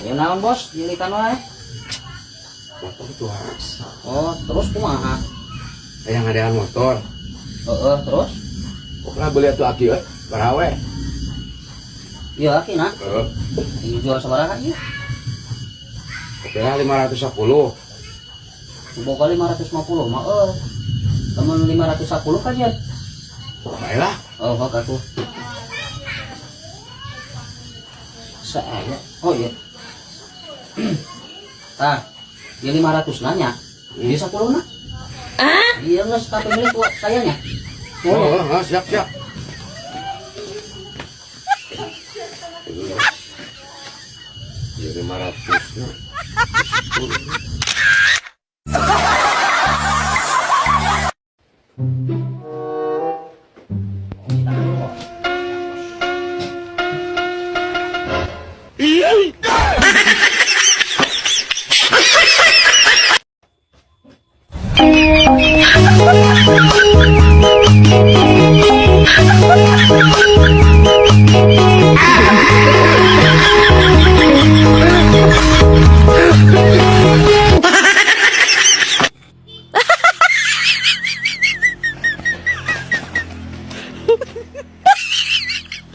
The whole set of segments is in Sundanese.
Ya naon bos, jilikan wae. Motor itu harus. Oh, terus kumaha? Aya ngadean motor. Heeh, terus? Pokoknya beli atuh aki we, barawe. Iya, aki na. Heeh. Dijual sabaraha ieu? Pokoknya 510. Boga 550 mah euy. Lamun 510 kajian. Baiklah. Oh, hok aku. Saya. Oh iya. Tah, dia 500 nanya. Dia 10 na. Ah? Iya geus ka pemilik sayanya. Oh, oh, oh, siap, siap. Ya 500 nya.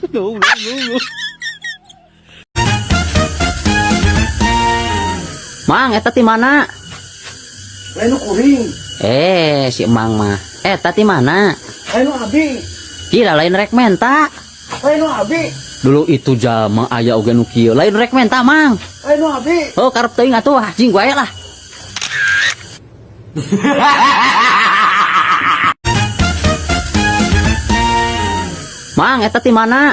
10. Mang, eta ti mana? Lain nu kuring, Eh, si Emang mah. Eta ti mana? lain nu abi, Gila lain rek menta. lain nu abi, Dulu itu jalma aya oge nu kieu. Lain rek menta, Mang. lain nu abi. Oh, karep teuing atuh anjing wae lah. Mang, eta ti mana?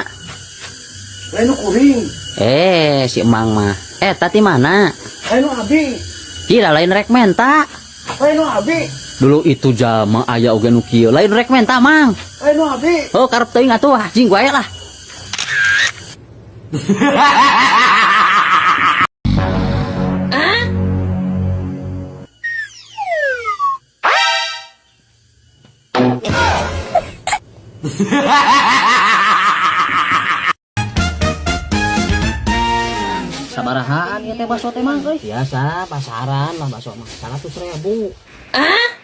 Lain nu kuring, Eh, si Emang mah. Eta ti mana? lain nu abi, Gila lain rek menta. lain nu abi, Dulu itu jalma aya oge nu kieu. Lain rek menta, Mang. lain nu abi. Oh, karep teuing atuh anjing wae lah. Sabarahaan ya teh bakso teh Mang euy. Biasa pasaran lah bakso mah 100.000. Ah?